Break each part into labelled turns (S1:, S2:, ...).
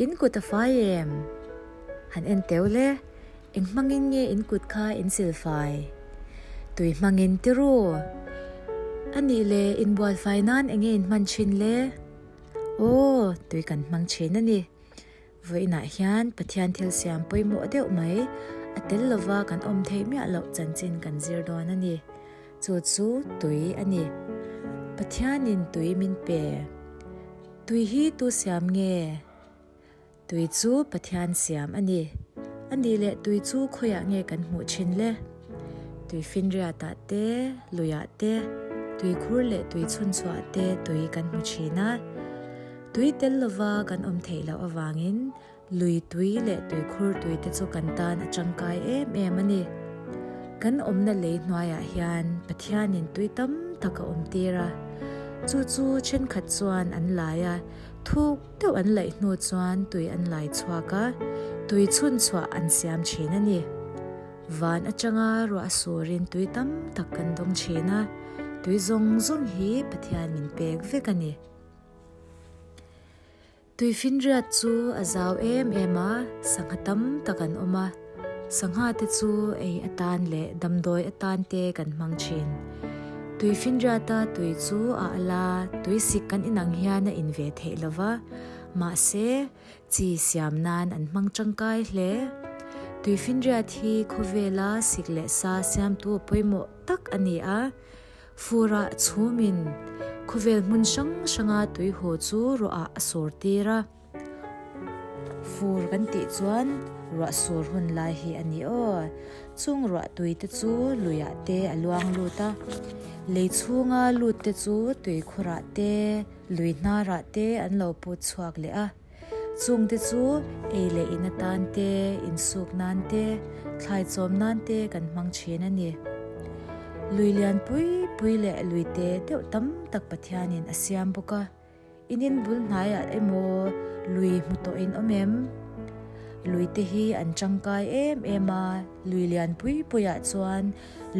S1: In kut a fai em? Han en teu le, eng hmangin nge in kut kha in sil fai? Tui hmangin ti ru. A nih le, inbual fai nan enge in hman thin le? Aw, tui kan hmang thin a ni. Vawiinah hian Pathian thil siam pawimawh deuh mai, a tel lova kan awm theih miah loh chanchin kan zir dawn a ni. Chu chu tui a ni. Pathianin tui min pe. Tui hi tu siam nge? Tui chu Pathian siam a ni. A nih leh tui chu khawiah nge kan hmuh thin le? Tui finriatah te, luiah te, tuikhur leh tui chhunchhuah te tui kan hmu thin a. Tui tel lova kan awm theih loh avangin lui tui leh tuikhur tui te chu kan tan a tangkai em em a ni. Kan awmna lei hnuaiah hian Pathianin tui tam tak a awm tir a. Chu chu thenkhat chuan an lai a, thuk deuh an laih hnu chuan tui an lai chhuak a, tui chhunchhuah an siam thin a ni. Van atanga ruah surin tui tam tak kan dawng thin a, tui zawng zawng hi Pathian min pek vek a ni. Tuifinriat chu a zau em em a, sangha tam tak an awm a. Sangha te chu ei atan leh damdawi atan te kan hmang thin. Tuifinriata tui chu a al a, tuisik kan inang hian a in ve theih lo va, mahse chi siam nan an hmang tangkai hle. Tuifinriat hi khawvela sik leh sa siamtu pawimawh tak a ni a. Furah chhumin khawvel hmun hrang hranga tuihaw chu ruahah a sawr tir a. Fur kan tih chuan ruah sur hun lai hi a ni aw. Chung ruah tui te chu luiah te a luang lut a. Lei chhunga lut te chu tuikhurah te, lui hnarah te an lo put chhuak leh a. Chung te chu ei leh in atan te, insuk nan te, thlai chawm nan te kan hmang thin a ni. Lui lian pui pui leh lui te deuh tam tak Pathianin a siam bawk a. In in bul hnaiah emaw lui hmu tawh in awm em? Lui te hi an tangkai em em a, lui lian pui puiah chuan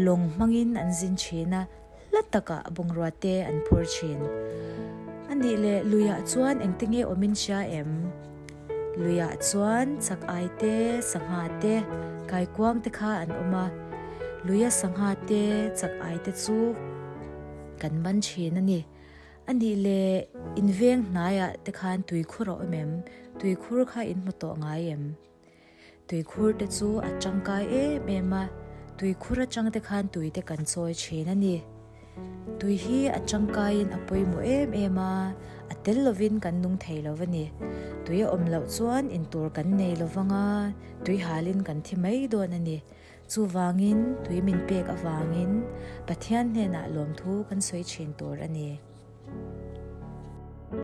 S1: lawng hmangin an zin thin a, Hla takah bungrua te an phur thin. A nih leh luiah chuan engte nge awm in hria em? Luiah chuan chak ai te, sangha te, kaikuang te kha an awm a. Luia sangha te, chak ai te chu kan man thin a ni. A nih leh in veng hnaiah te khan tuikhur a awm em? Tuikhur kha in hmu tawh ngai em? Tuikhur te chu a tangkai em em a, tuikhur atang te khan tui te kan chawi thin a ni. Tui hi a tangkaiin a pawimawh em em a, a tel lovin kan nung thei lo a ni. Tui a awm loh chuan intur kan nei lo vang a, tui halin kan thi mai dawn a ni. Chuvangin tui min pek avangin Pathian hnenah lawmthu kan sawi thin tur a ni.